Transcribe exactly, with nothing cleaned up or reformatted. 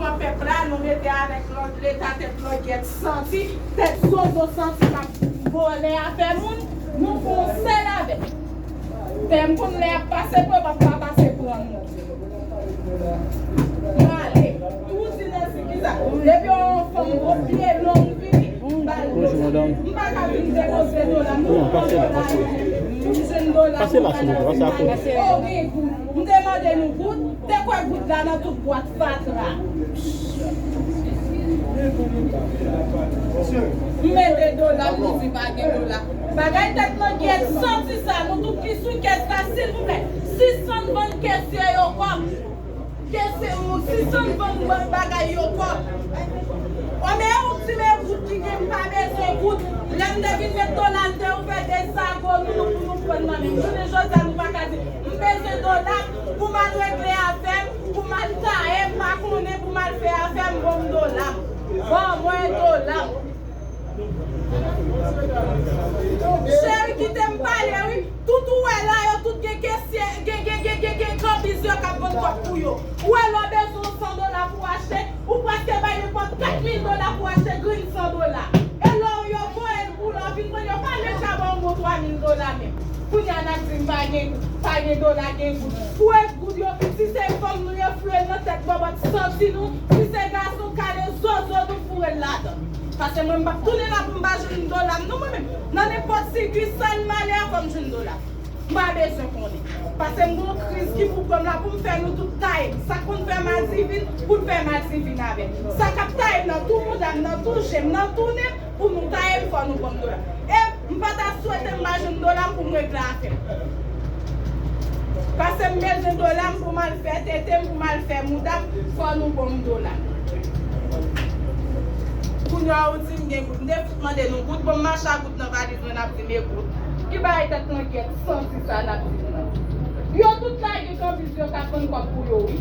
Pèp la, nou mete avèk lòt Leta, tèt langyèt santi, tèt zozo santi k ap vòlè afè moun, nou fè yon sèl avèk. Fè m konn lè y ap pase pran, m ap pa pase pran non. M ale. Tou di nan si ki sa. Depi yon fanm gwo pye long vini, m ba l dola. M pa ka vin depoze dola. M pran dola. M jwenn dola. Pase la, silvouplè, pase a kote. Oh, gen goud. M te mande nou goud, te kwè goud la nan tout bwat fatra. M mete dola, m di pa gen dola. Bagay tèt langyèt santi sa, nou tout ki sou kès la, silvouplè. Sispann vann kesye yo kòb. Kesye, sispann vann bagay yo kòb. Ò, men ou di men goud ki gen, m pa bezwen goud. Lè m te vin met dola, m te ouvè de zago nou, nou pou nou pran nan men m. Jounen jodi a, nou pa ka di, m bezwen dola pou m al regle afè m, pou m al taye, m pa konnen, pou m al fè afè m, ban m dola m. Ban mwen dola m. Cheri, kite m pale, wi. Tout ou wè la, yo tout gen kesye, gen, gen, gen, gen, gen kanbiz yo k ap vann kòb pou yo. Ou wè lè w bezwen yon san dola pou w achte, ou prèske bay nenpòt kat mil dola pou w achte grenn san dola. E lè w yo voye l pou lè w vin pran, yo pa menm ka ba w yon bon twa mil dola menm. Kounye a n ap di m pa gen, pa gen dola, gen goud. Pou e goud yo, si se fanm nou ye, fouye l nan tèt bòbòt santi nou, si se gason kale zozo nou, foure l ladan. Paske mwen, m p ap tounen la pou m pa jwenn dola m, non, mwen menm. Nan nenpòt sikisal m ale a, fò m jwenn dola m. M pa bezwen konnen. Paske m gon kriz ki pou pran m la pou m fè nou tout taye m. Sa k konn fè m adivin, pou l fè m adivin avè m. Sa k ap taye m nan tou mouda m, nan tou je m, nan tou nen m, pou nou taye m, fò nou ban m dola m. E m pa ta swete m pa jwenn dola m pou m regle afè m. Paske m bezwen dola m pou m al fè tete m, pou m al fè mouda m, fò nou ban m dola m. Kounye a ou di m gen goud. M te fout mande nou goud, bon, m mache ak goud nan valiz mwen, n ap di m e goud. Ki bagay tèt langyèt santi sa n ap di m nan? Yo tout lage kanbiz yo k ap vann kòb pou yo, wi.